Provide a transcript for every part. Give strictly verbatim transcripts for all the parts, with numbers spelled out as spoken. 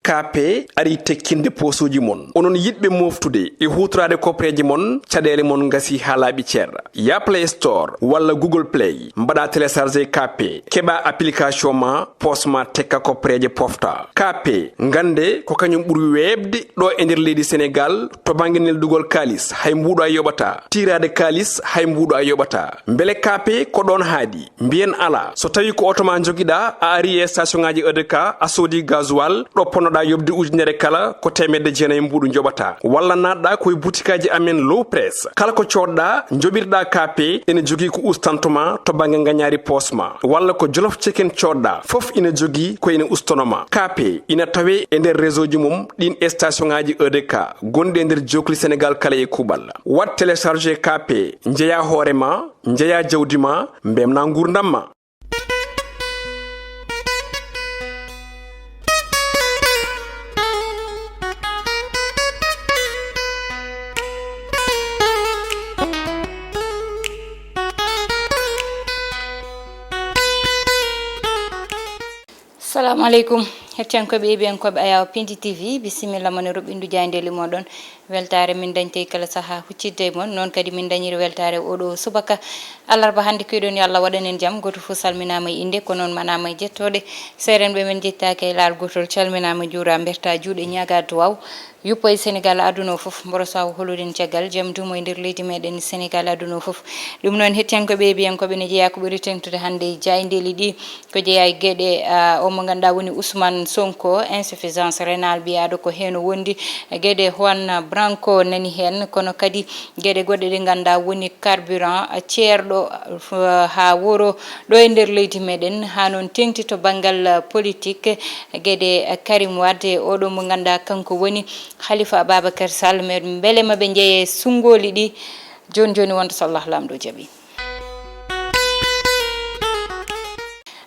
K P ari tekkinde poosuuji mon. Onon yiɗɓe mooftude e huutoraade kopreeje mon, caɗeele mon ngasii haa laaɓi cer. Ya Play Store walla Google Play, mbaɗa télécharger K P, keɓa application ma, poos ma tekka kopreeje pofta. K P, ngannde ko kañum ɓuri weeɓde ɗo e nder leydi Senegaal to bannge neldugol kaalis, hay mbuuɗo a yoɓataa. Tiiraade kaalis, hay mbuuɗo a yoɓataa. Mbele K P ko ɗoon haaɗi? Mbiyen alaa. So tawii ko oto ma njogiɗaa, a ari e station ŋaaji E D K, a soodi gasoil, ɗo ponnoɗaa yoɓde ujunere kala, ko teemedde jeenayi mbuuɗu njoɓataa. Walla naatɗaa ko e butikaaji amen Low Press. Kala ko coodɗaa, njoɓirɗaa K P, ene jogii ko ustanto ma to bannge ngañaari poos ma. Walla ko Jolof Chicken coodɗaa, fof ina jogii ko ene ustono ma. K P ina tawee e nder réseau ji mum ɗiin e station ŋaaji E D K gonɗi e nder jookli Senegaal kala e kuuɓal. Waɗ télécharger K P, njeyaa hoore ma, njeyaa jawdi ma, mbemnaa nguurndam ma. Assalamu aleykum, hettiyankooɓe e heɗiyankooɓe Ayaw Pindi T V, bisimilla mon e roɓɓindu jaayndeeli mooɗon. Weltaare min dañtey kala sahaa huccitde e mon, noon kadi min dañiri weltaare oɗo subaka. Alarba hannde kuyɗon yo Allah waɗan en jam, gooto fof salminaama e innde, ko noon manaama e jettooɗe. Seerenɓe men njettaaki e laal gootol, calminaama, juuraa, mbertaa juuɗe, ñaagaa duwaaw. Yuppo e Senegaal, aduna o fof, mboro sawo holuɗen caggal jam duumo e nder leydi meɗen Senegaal, aduna o fof. Ɗum noon, hettiyankooɓe e heɗiyankooɓe, ne jeyaa ko ɓuri teŋtude hannde e jaayndeeli ɗi, ko jeyaa e geɗe, ah, o mo ngannduɗaa woni Ousmane Sonko, insuffisance rénale mbiyaaɗo ko heen o wondi. Geɗe Juan Branco nani heen, kono kadi geɗe goɗɗe ɗe ngannduɗaa woni carburant ceerɗo, ah, haa wuro ɗo e nder leydi meɗen, haa noon teŋti to banngal, ah, politique, geɗe, ah, Karim Wade, oɗo mo ngannduɗaa kanko woni Khalifa Ababacar Sall, mais mbele ma ɓe njeyee sunngooli ɗi jooni jooni wonta so Allah Laamɗo jaɓi.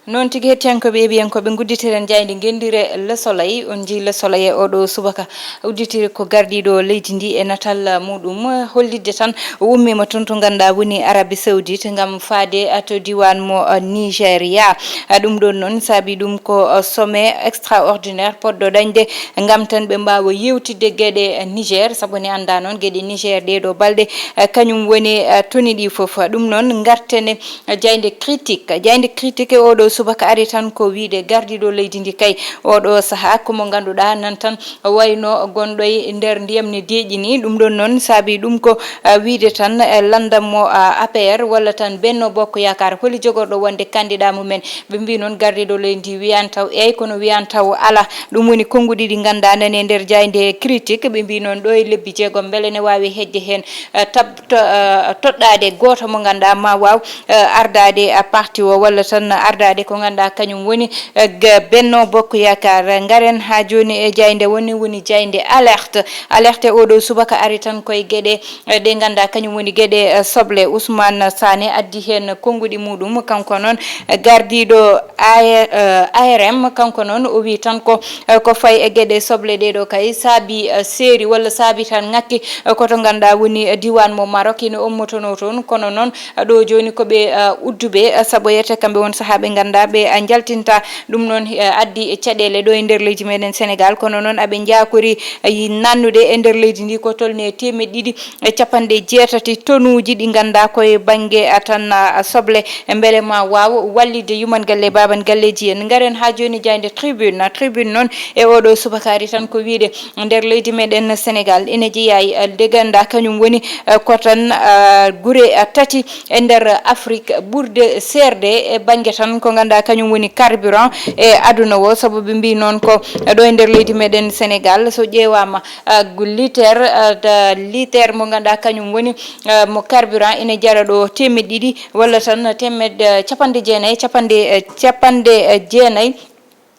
Noon tigi, hettiyankooɓe e heɗiyankooɓe, ngudditiren jaaynde ngenndire Le Soleil. On njii Le Soleil e oɗo subaka udditiri ko gardiiɗo leydi ndi e natal muɗum, hollitde tan o ummiima toon to ngannduɗaa woni Arabie Saoudite ngam faade to diiwaan mo, eh, Nigeria. Ah, ɗum ɗoon noon saabi ɗum ko, eh, sommet extraordinaire poɗɗo dañde ngam tan ɓe mbaawa yeewtidde geɗe, eh, Niger, sabu ne anndaa noon geɗe Niger ɗee ɗoo balɗe, eh, kañum woni, eh, toni ɗi fof. Ɗum noon ngarten e, eh, jaaynde Critique. Jaaynde Critique e oɗo subaka ari tan ko wiyde gardiiɗo leydi ndi kay oɗo sahaa ko mo ngannduɗaa nan tan wayno gonɗo e nder ndiyam ne deeƴi ni. Ɗum ɗoon noon saabi ɗum ko, ah, wiyde tan, eh, lanndam mo, ah, A P R walla tan Benno Bokk Yaakaar, holi jogorɗo wonde candidat mumen. Ɓe mbii noon gardiiɗo leydi ndi wiyani taw eey, kono wiyani taw alaa. Ɗum woni konnguɗi ɗi ngannduɗaa nani e nder jaaynde Critique. Ɓe mbii noon ɗo e lebbi jeegom mbele ne waawi heƴde heen, eh, tab-, to-, eh, toɗɗaade gooto mo ngannduɗaa ma waaw, eh, ardaade, eh, parti o walla tan ardaade ko ngannduɗaa kañum woni, eh, g-, Benno Bokk Yaakaar. Ngaren haa jooni e jaaynde woni, woni jaaynde Alerte. Alerte oɗo subaka ari tan koye geɗe, eh, ɗe ngannduɗaa kañum woni geɗe, eh, soble. Ousmane Sané addi heen konnguɗi muɗum, kanko noon, eh, gardiiɗo A-, eh, A R M, kanko noon o wii tan ko, eh, ko fayi e geɗe soble ɗee ɗoo kay saabi, eh, seeri walla saabi tan ŋakki, eh, ko to ngannduɗaa woni, eh, diiwaan mo Maroc ina ummotonoo toon, kono noon, eh, ɗo jooni ko ɓe, eh, udduɓe, eh, sabu yiyetee kamɓe won sahaa ɓe ngannduɗaa ɓe, eh, njaltinta. Ɗum noon, eh, addi e caɗeele ɗo e nder leydi meɗen Senegaal, kono noon aɓe njaakori, eh, nannude e nder leydi ndi ko tolni e teemeɗɗe ɗiɗi e capanɗe jeetati tonuuji ɗi ngannduɗaa koye bannge, ah, tan, ah, soble, mbele ma waaw wallitde yuman galle, baaban galleeji en. Ngaren haa jooni jaaynde Tribune. Tribune noon e oɗo subaka ari tan ko wiyde nder leydi meɗen Senegaal ina jeyaa e, ah, nde ngannduɗaa kañum woni, ah, ko tan, ah, gure, ah, tati e nder Afrik ɓurde seerde e bannge tan ko ngannduɗaa kañum woni carburant e aduna o, sabu ɓe mbii noon ko ɗo e nder leydi meɗen Senegaal, so ƴeewaama, ah, gu-, liter, ah, da-, liter mo ngannduɗaa kañum woni, ah, mo carburant ina jara ɗo teemeɗɗe ɗiɗi walla tan teemeɗɗe, ah, capanɗe jeenayi, capanɗe, eh, capanɗe, eh, jeenayi.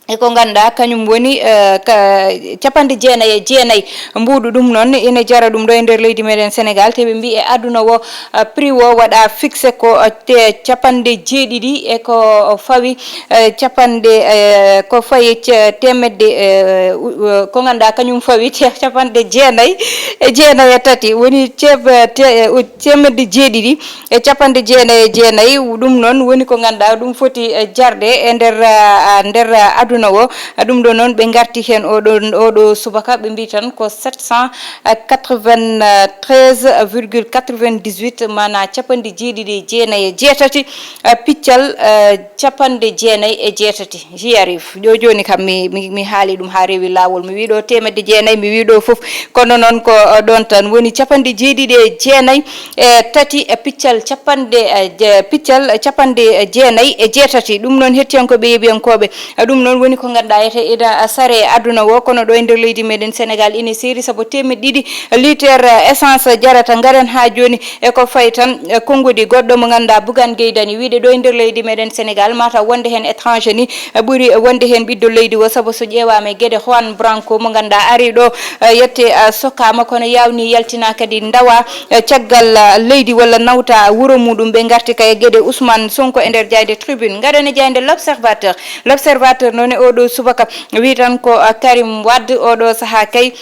E ko ngannduɗaa kañum woni, eh, ka, capanɗe jeenayi e jeenayi mbuuɗu. Ɗum noon ina jara ɗum ɗo e nder leydi meɗen Senegaal, te ɓe mbii e aduna o, eh, prix o waɗa fixé ko, eh, te capanɗe jeeɗiɗi e ko fawi, eh, capanɗe, eh, ko fayi ce-, teemedde, eh, u-, u-, ko ngannduɗaa kañum fawi ce-, capanɗe jeenayi e jeenayi e tati. Woni ceeb, eh, te-, eh, u-, teemedde jeeɗiɗi e capanɗe jeenayi e jeenayi. Ɗum noon woni ko ngannduɗaa ɗum foti, eh, jarde e nder, ah, nder, ah, Aduna o, ɗum ɗo noon ɓe ngarti heen oɗo, oɗo subaka, ɓe mbii tan ko sept cent quatre-vingt-treize virgule quatre-vingt-dix-huit, maanaa capanɗe jeeɗiɗi e jeenayi e jeetati, eh, piccal, eh, capanɗe jeenayi e jeetati. J'y arrive. Ɗo jooni kam mi, mi, mi haali ɗum haa rewi laawol. Mi wii ɗo teemedde jeenayi, mi wii ɗo fof. Kono noon ko, eh, ɗoon tan woni capanɗe jeeɗiɗi e jeenayi e tati e piccal capanɗe, eh, je-, piccal capanɗe jeenayi e jeetati. Ɗum noon hettiyankooɓe yeeɓiyankooɓe, eh, ɗum noon woni ko ngannduɗaa ete ina sare aduna o, kono ɗo e nder leydi meɗen Sénégal ina seeri, sabu teemedde ɗiɗi litre, eh, essence jarata. Ngaren haa jooni e ko fayi tan, eh, konngudi goɗɗo mo ngannduɗaa Bougane Gueye Dany wiide ɗo e nder leydi meɗen Sénégal mataw wonde heen étranger ni, eh, ɓuri wonde heen ɓiɗɗo leydi o, sabu so ƴeewaama e geɗe Juan Branco mo ngannduɗaa ari ɗo, eh, yette, eh, sokkaama kono yaawnii yaltinaa kadi ndawa, eh, caggal, eh, leydi walla nawta wuro muɗum. Ɓe ngarti kay e geɗe Ousmane Sonko e nder jaaynde Tribune. Ngaren e jaaynde L'Observateur. L'Observateur noon e oɗo subaka wii tan ko, eh, Karim Wade oɗo sahaa kay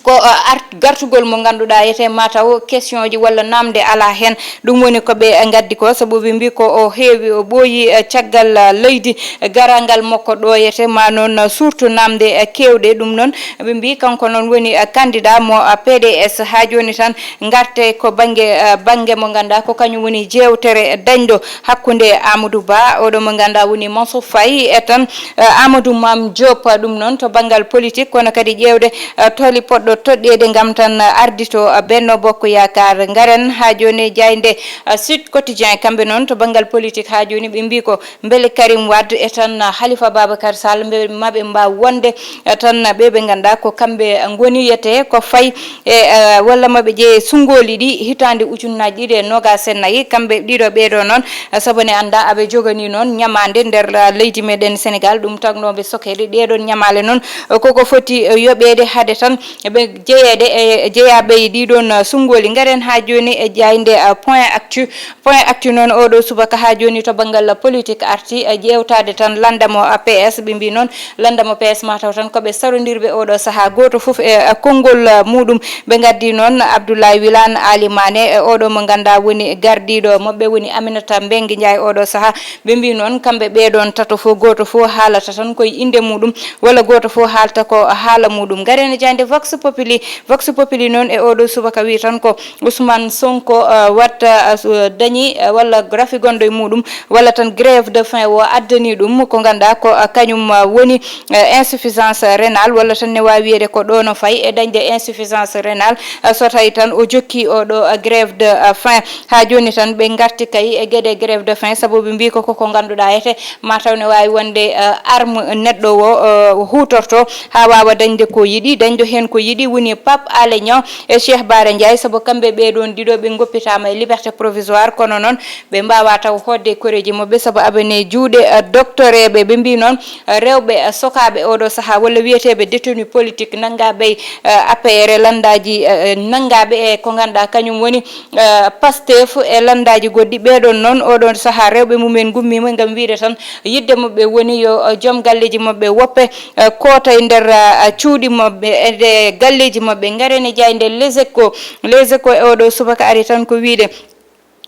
ko, eh, art-, gartugol mo ngannduɗaa ete mataw question ji walla naamnde alaa heen. Ɗum woni ko ɓe ngaddi ko, sabu ɓe mbii ko o heewi, o ɓooyi, eh, caggal, eh, leydi, eh, garaangal makko ɗo ete, ma noon, eh, surtout naamnde, eh, keewɗe. Ɗum noon ɓe mbii kanko noon woni, eh, candidat mo, eh, P D S. Haa jooni tan ngarte ko bannge, eh, bannge mo ngannduɗaa ko kañum woni jeewtere dañɗo hakkunde Amadou Ba, oɗo mo ngannduɗaa woni Mansour Faye, e tan, eh, Amadou Mame Diop. Ɗum noon to banngal politique, kono kadi ƴeewde, eh, toli poɗɗo toɗɗeede ngam tan, eh, ardito, eh, Benno Bokk Yaakaar. Ngaren haa jooni e jaaynde, eh, Sud Quotidien, kamɓe noon to banngal politique haa jooni ɓe mbii ko mbele Karim Wade e tan, eh, Khalifa Babacar Sall, mbele maɓe mbaaw wonde, eh, tan ɓe ɓe ngannduɗaa ko kamɓe ngoni yete ko fayi e, eh, walla maɓe ƴeewe sunngooli ɗi hitaande ujunnaaji ɗiɗi e noogaas e nayi, kamɓe ɗiɗo ɓeeɗo noon, eh, sabu ne annda aɓe joganii noon ñamaande nder, eh, leydi meɗen Sénégal, ɗum tagnooɓe sokkeede ɗeeɗoon ñamaale noon, eh, koko foti, eh, yoɓeede hade tan ɓe jeyeede e jeyaaɓe e ɗiɗoon, eh, sunngooli. Ngaren haa jooni e jaaynde, eh, Point Actu. Point Actu noon oɗo subaka haa jooni to banngal politique arti, eh, ƴeewtaade tan lanndamo, eh, P S. Ɓe mbii noon lanndamo P S mataw tan ko ɓe sarondirɓe oɗo sahaa, gooto fof e, eh, konngol, eh, muɗum. Ɓe ngaddi noon Abdoulaye Wilane Aly Mané, eh, oɗo mo ngannduɗaa woni gardiiɗo maɓɓe, woni Aminata Mbengue Ndiaye oɗo sahaa. Ɓe mbii noon kamɓe ɓeeɗoon tato fof, gooto fof haalata tan koye innde muɗum, walla gooto fof haalta ko haala muɗum. Ngaren e jaaynde Vox Populi. Vox Populi noon e oɗo subaka wii tan ko Ousmane Sonko, eh, watta, eh, su-, dañi, eh, walla rafi gonɗo e muɗum, walla tan grève de faim o addani ɗum ko ngannduɗaa ko, eh, kañum, eh, woni, eh, insuffisance rénale, walla tan ne waawi wiyeede ko ɗo no fayi e dañde insuffisance rénale, eh, so tawi tan o jokki oɗo, eh, grève de, eh, faim. Haa jooni tan ɓe ngarti kay e geɗe grève de faim, sabu ɓe mbii ko koko ngannduɗaa ete mataw ne waawi wonde, eh, arme neɗɗo o, eh, huutorto haa waawa dañde ko yiɗi. Dañde heen ko yiɗi woni Pape Alé Niang e Cheikh Bara Ndiaye, sabu kamɓe ɓee ɗoon ɗiɗo ɓe ngoppitaama e liberté provisoire, kono noon ɓe mbaawaa taw hootde e koreeji maɓɓe, sabu aɓe ne juuɗe, eh, doktoreeɓe. Ɓe mbii noon, eh, rewɓe, eh, sokaaɓe oɗo sahaa, walla wiyeteeɓe détenu politique, nanngaaɓe, eh, A P R e lanndaaji, eh, eh, nanngaaɓe e ko ngannduɗaa kañum woni, eh, Pastef e lanndaaji goɗɗi. Ɓee ɗoon noon, oɗo sahaa rewɓe mumen ngummiima ngam wiyde tan yiɗde maɓɓe woni yo, eh, joom galleeji maɓɓe woppe, eh, koota e nder, eh, cuuɗi maɓɓe, e nde galleeji maɓɓe. Ngaren e jaaynde Les Échos. Les Échos e oɗo subaka ari tan ko wiyde,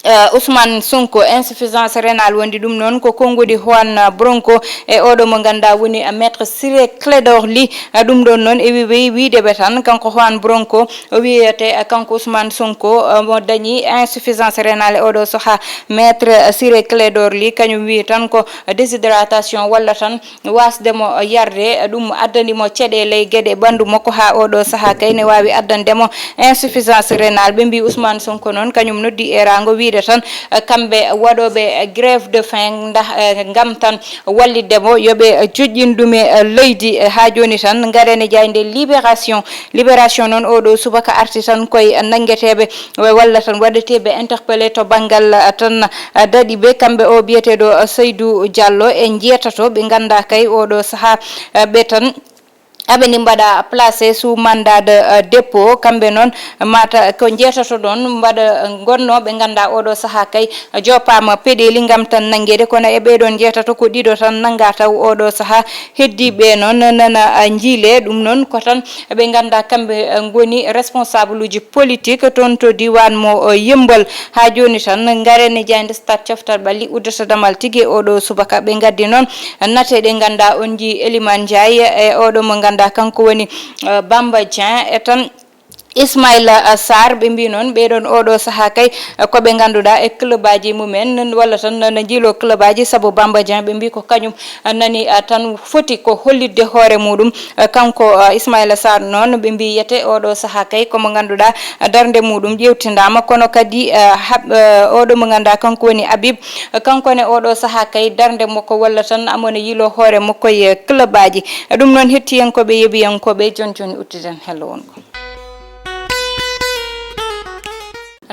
eh, Ousmane Sonko, insuffisance rénale wondi ɗum noon ko konngudi Juan Branco e oɗo mo ngannduɗaa woni, eh, maître Ciré Clédor Ly. Eh, ɗum ɗoon noon e wi-, wi-, wiyde ɓe tan kanko Juan Branco o wiyete, eh, kanko Ousmane Sonko, eh, mo dañi insuffisance rénale e oɗo sahaa. Maître Ciré Clédor Ly kañum wii tan ko déshydratation walla tan waasde mo yarde, ɗum addani mo ceɗeele e geɗe ɓanndu makko, haa oɗo sahaa kay ne waawi addande mo insuffisance rénale. Ɓe mbii Ousmane Sonko noon, kañum noddi eeraango wiyde tan, eh, kamɓe waɗooɓe grève de faim, ndah, eh, ngam tan wallitde mo, yo ɓe joƴƴin ɗum e, eh, leydi. Eh, haa jooni tan, ngaren e jaaynde Libération. Libération noon, oɗo subaka arti tan koye nanngeteeɓe walla tan waɗeteeɓe interpellé to banngal, eh, tan, eh, daɗi ɓe, kamɓe o biyeteeɗo, eh, Seydou Diallo e njeetato ɓe ngannduɗaa kay oɗo sahaa, eh, ɓe tan, Aɓe ndi mbaɗa placé sous mandat de, euh, dépôt. Kamɓe noon mata ko njeetato ɗoon mbaɗa, euh, ngonnoo ɓe nganndaa oɗo sahaa kay, euh, joppaama peɗeeli ngam tan nanngeede, kono e ɓee ɗoon njeetato ko ɗiɗo tan nanngaa taw oɗo sahaa. Heddiiɓe noon nana, euh, njiilee ɗum noon ko tan ɓe nganndaa kamɓe, euh, ngoni responsable uji politique toon to diiwaan mo, euh, Yemmbal. Haa jooni tan ngaren e jaaynde Stade Coftal Ɓalli uddata damal tigi e oɗo subaka. Ɓe ngaddi noon nate ɗe nganndaa on njii Elimane Ndiaye e oɗo mo nganndaa kanko woni, eh, Bamba Dieng e tan Ismaïla, eh, Sarr. Ɓe mbii noon ɓee ɗoon oɗo sahaa kay, eh, ko ɓe ngannduɗaa e club aji mumen walla tan no njiiloo club aji sabu Bamba Dieng ɓe mbii ko kañum, eh, nani, eh, tan foti ko hollitde hoore muɗum. Eh, kanko, eh, Ismaïla Sarr noon ɓe mbii yete oɗo sahaa kay ko mo ngannduɗaa, eh, darnde muɗum ƴeewtindaama kono kadi, eh, hab-, eh, oɗo mo ngannduɗaa kanko woni Habib. Kanko ne oɗo sahaa kay darnde makko walla tan amone yilo hoore makko e club aji. Ɗum noon hettiyankooɓe yeɓiyankooɓe jon joni uddiden hello wonko.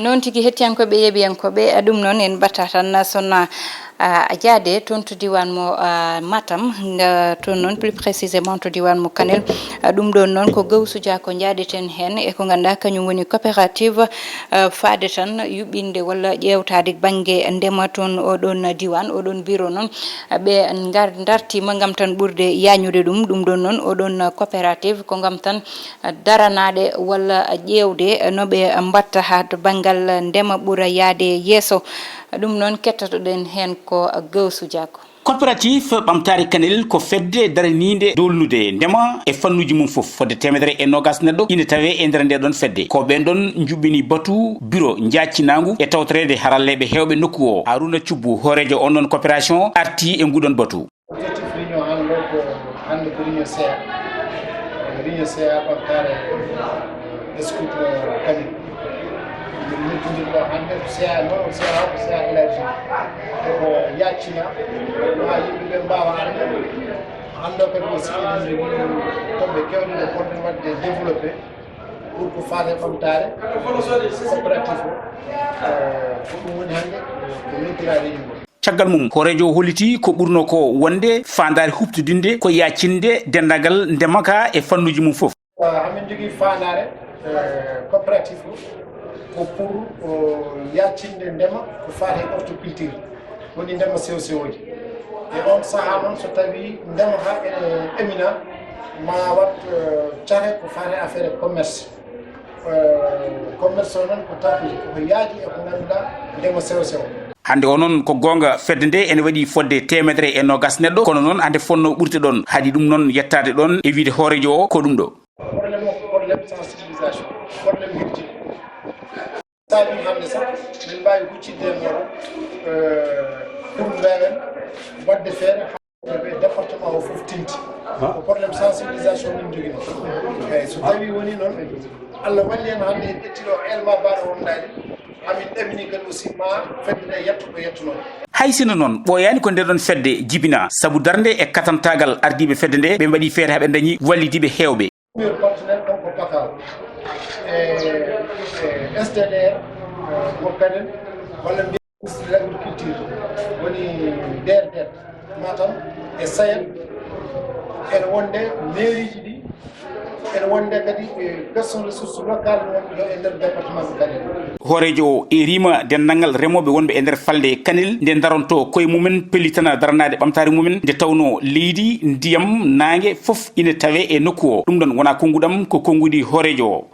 Noon tigi hettiyankooɓe yeɓiyankooɓe, ɗum noon en mbatta tan sonna, ah, jaade toon to diiwaan mo, ah, Matam, nga toon noon plus précisément to diiwaan mo Kanel. Ah, ɗum ɗoon noon ko Gawsu Dia ko njaadeten heen e ko ngannduɗaa kañum woni coopérative, eh, faade tan yuɓɓinde walla ƴeewtaade bannge ndema toon oɗoon diiwaan, oɗoon bureau noon, eh, ɓe ngar-, ndartiima ngam tan ɓurde yaañude ɗum. Ɗum ɗoon noon oɗoon coopérative ko ngam tan, eh, daranaade walla ƴeewde, eh, no ɓe mbatta haa to banngal ndema ɓura yaade yeeso. Ɗum noon kettoto-ɗen heen ko Gawsu Dia ko. Coopérative Ɓamtaare Kanel ko fedde daraniinde doolnude ndema e fannuuji mum fof. Fodde teemedere e noogas neɗɗo ina tawee e nder ndee ɗoon fedde. Ko ɓeen ɗoon njuɓɓini batu biro njaaccinaangu e tawtoreede haralleeɓe heewɓe nokku o. Harouna Thioub, hooreejo oon ɗoon coopération, artii e nguun ɗoon batu. Objectif réunion hannde o ko, hannde ko réunion C A. Réunion C A Ɓamtaare Scout Kanel. Min noddude ɗo hannde ko C A noon, C A o ko C A élargi. Ko yaaccina, haa yimɓe ɓe mbaawa arde. Hannde o kadi aussi eɗen njogii toɓɓe keewɗe ɗe potɗen waɗde développé pour ko faati e ɓamtaare coopérative o. Eh, ko ɗum woni hannde ko noddiraa réunion o. Caggal mum, hooreejo o holliti ko ɓurnoo ko wonde faandaare huuɓtodinde ko yaaccinde denndaangal ndema kaa e fannuuji mum fof. Ah, hamin jogii faandaare, eh, coopérative o ko pour, o, yaaccinde ndema ko faati e horticulture, woni ndema sewo sewooji. E oon sahaa noon, so tawii ndema haa ene ɗamina, ma waɗ, eh, cate ko faati e affaire e commerce. Eh, commerce o noon ko takuji, koko yaaji e ko ngannduɗaa ndema sewo sewo. Hannde o noon ko goonga fedde nde ene waɗi fodde teemedere e noogas neɗɗo, kono noon hannde fotnoo ɓurte ɗoon, haɗi ɗum noon yettaade ɗoon e wiyde hooreejo o ko ɗum ɗo. Problème o ko problème sensibilisation, problème hirjini. Saabi hannde sax min mbaawi huccitde e mooɗon, eh, pour mbaawen waɗde feere haa ɓe département o fof tinti. Ko problème sensibilisation min njogino. Eeyi, so tawii woni noon, Allah walli en hannde en ƴetti ɗo Elma Ba ɗo wondaani, amin ɗamini kadi aussi ma fedde nde yetto ɗo yettunoo. Hay sinno noon, ɓooyaani ko nde ɗoon fedde jibinaa, sabu darnde e katantaagal ardiiɓe fedde nde, ɓe mbaɗi feere haa ɓe ndañi wallidiiɓe heewɓe. Premier partenaire ɗon ko Pakal e, e S D D R, e, Mauritanie, walla mbiyen ministre de l'agriculture, woni D R D R, Matam e Sahel, ene wonde mairie ji ɗi, ene wonde kadi, e, personne ressource locale wonɓe ɗo e nder département de Kanel. Hooreejo o eeriima denndaangal remooɓe wonɓe e nder falnde Kanel nde ndarontoo koye mumen, pellitana daranaade ɓamtaare mumen, nde tawnoo leydi, ndiyam, naange fof ina tawee e nokku o. Ɗum ɗoon wonaa konnguɗam, ko konnguɗi hooreejo o.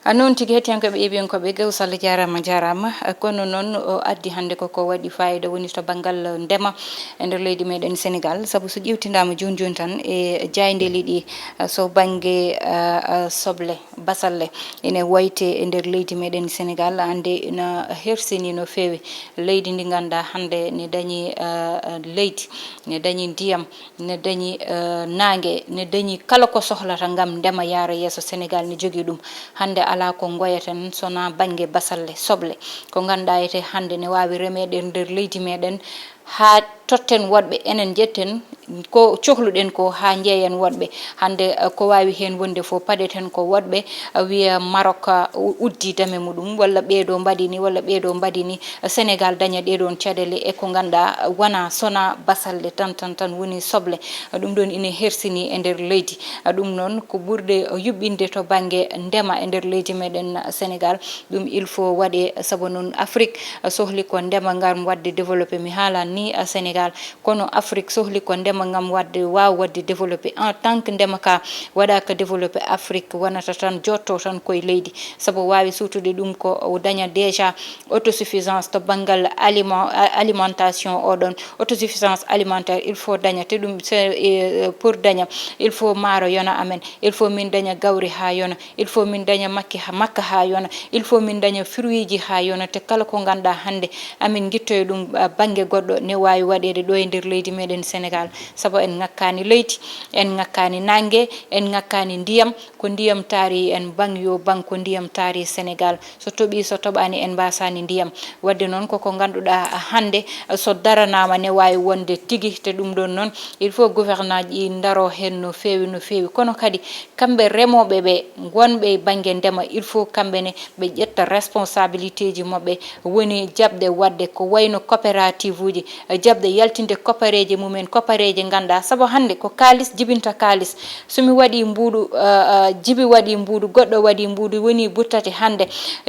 A noon tigi, hettiyankooɓe, yeeɓiyankooɓe, Gawsu Sall jaaraama, jaaraama. Kono noon o addi hannde ko, ko waɗi faayiida woni to banngal ndema e nder leydi meɗen Senegaal, sabu so ƴeewtindaama jooni jooni tan e jaayndeeli ɗi, so bannge, ah, ah, soble. Basalle ene wayte e nder leydi meɗen Senegaal, hannde ina hersini no feewi. Leydi ndi ngannduɗaa hannde ne dañi, eh, leydi, ne dañi ndiyam, ne dañi, eh, naange, ne dañi kala ko sohlata ngam ndema yaara yeeso. Senegaal ne jogii ɗum. Hannde alaa ko ngoyaten so wonaa bannge basalle, soble. Ko ngannduɗaa ete hannde ne waawi remeede e nder leydi meɗen haa totten woɗɓe, enen njetten ko cohluɗen ko haa njeeyen woɗɓe. Hannde, eh, ko waawi heen wonde fof, paɗeten ko woɗɓe, eh, wiya Maroc, eh, u-, uddi dame muɗum, walla ɓeeɗo mbaɗi ni, walla ɓeeɗo mbaɗi ni, eh, Senegaal daña ɗee ɗoon caɗeele e ko ngannduɗaa, eh, wonaa sonaa basalle tan, tan, tan woni soble. Eh, ɗum ɗoon ine hersini e nder leydi. Eh, ɗum noon ko ɓurɗe, eh, yuɓɓinde to bannge ndema e nder leydi meɗen, eh, Senegaal. Ɗum il faut waɗe, sabu noon Afrik, eh, sohli ko ndema ngam waɗde développé. Mi haalan ni, eh, Senegaal, kono Afrik sohli ko ndema ngam waɗde, waawa waɗde développé. En tant que ndema ka waɗaaka développé, Afrik wonata tan, jotto tan koye leydi. Sabu waawi suutude ɗum ko o daña déjà autosuffisance to banngal aliment-, a-, alimentation o ɗon. Autosuffisance alimentaire, il faut daña, te ɗum se-, eh, pour daña, il faut maaro yona amen, il faut min daña gawri haa yona, il faut min daña makki ha-, makka haa yona, il faut min daña fruitji haa yona, te kala ko ngannduɗaa hannde amin ngittoye ɗum, ah, bannge goɗɗo ne waawi waɗeede ɗo e nder leydi meɗen Senegaal, sabu en ŋakkaani leydi, en ŋakkaani naange, en ŋakkaani ndiyam, ko ndiyam taari en, bang yo bang ko ndiyam taari Senegaal. So toɓi, so toɓaani, en mbaasaani ndiyam. Waɗde noon, koko ngannduɗaa hannde, so daranaama ne waawi wonde tigi, te ɗum ɗoon noon, il faut gouvernantji ɗi ndaro heen no feewi, no feewi. Kono kadi, kamɓe remooɓe ɓe, wonɓe e bannge ndema, il faut kamɓe ne ɓe ƴetta responsabilitéji maɓɓe, woni jaɓde waɗde ko wayno coopérativuji, jaɓde yaltinde koppareeje mumen, koppareeje ngannduɗaa, sabu hannde ko kaalis jibinta kaalis. So mi waɗii mbuuɗu, eh, eh, Jibi waɗii mbuuɗu, goɗɗo waɗii mbuuɗu, wonii buttati hannde.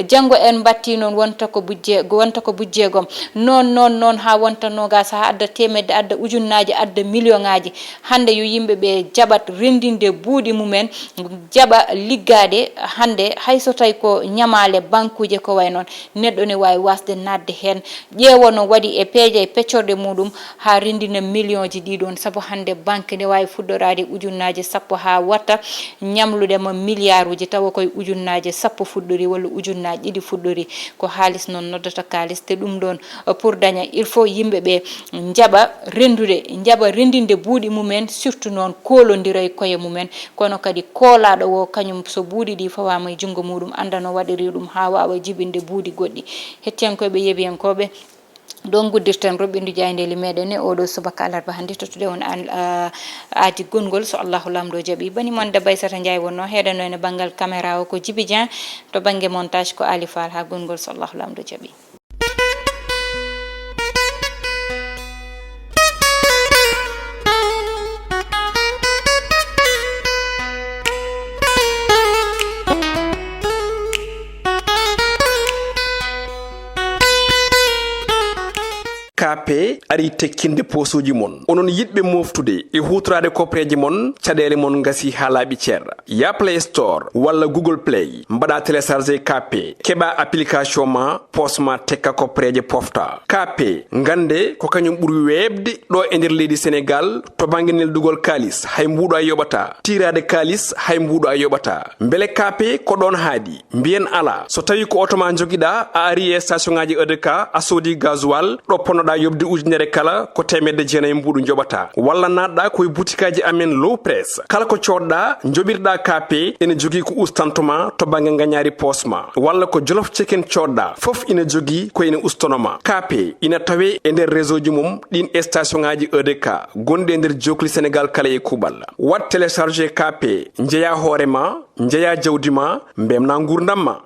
Janngo en mbattii noon, wonta ko bujje-, wonta ko bujjeegom. Noon, noon, noon, haa wonta noogaas, haa adda teemedde, adda ujunnaaji, adda miliyoŋaaji. Hannde yo yimɓe ɓe jaɓat renndinde buuɗi mumen, jaɓa liggaade hannde, hay so tawi ko ñamaale, bankuuje, ko wayi noon. Neɗɗo ne waawi waasde naatde heen, ƴeewa no waɗi e peeje e peccorɗe muɗum haa renndina miliyonji ɗi ɗoon. Sabu hannde banque ne waawi fuɗɗoraade ujunnaaje sappo haa watta ñamlude ma miliyaaruuji, tawa koye ujunnaaje sappo fuɗɗori walla ujunnaaje ɗiɗi fuɗɗori. Ko haalis noon noddata kaalis, te ɗum ɗoon, eh, pour daña, il faut yimɓe ɓe njaɓa renndude, njaɓa renndinde buuɗi mumen, surtout noon koolondira e koye mumen, kono kadi koolaaɗo o, kañum so buuɗi ɗi fawaama e junngo muɗum, annda no waɗiri ɗum haa waawa jibinde buuɗi goɗɗi. Hettiyankooɓe, yeeɓiyankooɓe, ɗo nguddirten roɓɓindu jaayndeeli meɗen e oɗo subaka alarba hannde. Tottude on an, ah, aadi gonngol, so Allahu Laamɗo jaɓi. Bani mon debbo Aissata Ndiaye wonno heɗano en e banngal caméra o ko Djiby Dieng, to bannge montage ko Ali Fall. Haa gonngol, so Allahu Laamɗo jaɓi. K P ari tekkinde poosuuji mon. Onon yiɗɓe moftude e huutoraade koppareeje mon, caɗeele mon ngasi haa laaɓi cer. Ya Play Store walla Google Play, mbaɗa télécharger K P, keɓa application ma, poos ma tekka koppareeje pofta. K P, ngannde ko kañum ɓuri weeɓde ɗo e nder leydi Senegaal to bannge neldugol kaalis, hay mbuuɗu a yoɓata, tiiraade kaalis, hay mbuuɗu a yoɓata. Mbele K P ko ɗoon haaɗi? Mbiyen alaa. So tawi ko oto ma njogiɗa, a ari e station ngaji E D K, a soodi gasoil, ɗo ponnoɗa yoɓde ujunere kala ko teemedde jeenayi mbuuɗu njoɓata. Walla naatɗa ko e butikaji amen Low Press. Kala ko coodɗa, njoɓirɗa K P, ene jogii ko ustanto ma to bannge ngañaari poos ma. Walla ko Jolof Chicken coodɗa, fof ina jogii ko ene ustono ma. K P ina tawe e nder réseau ji mum ɗin e station ngaji E D K gonɗi e nder jookli Senegaal kala e kuuɓal. Waɗ télécharger K P, njeya hoore ma, njeya jawdi ma, mbemna nguurndam ma.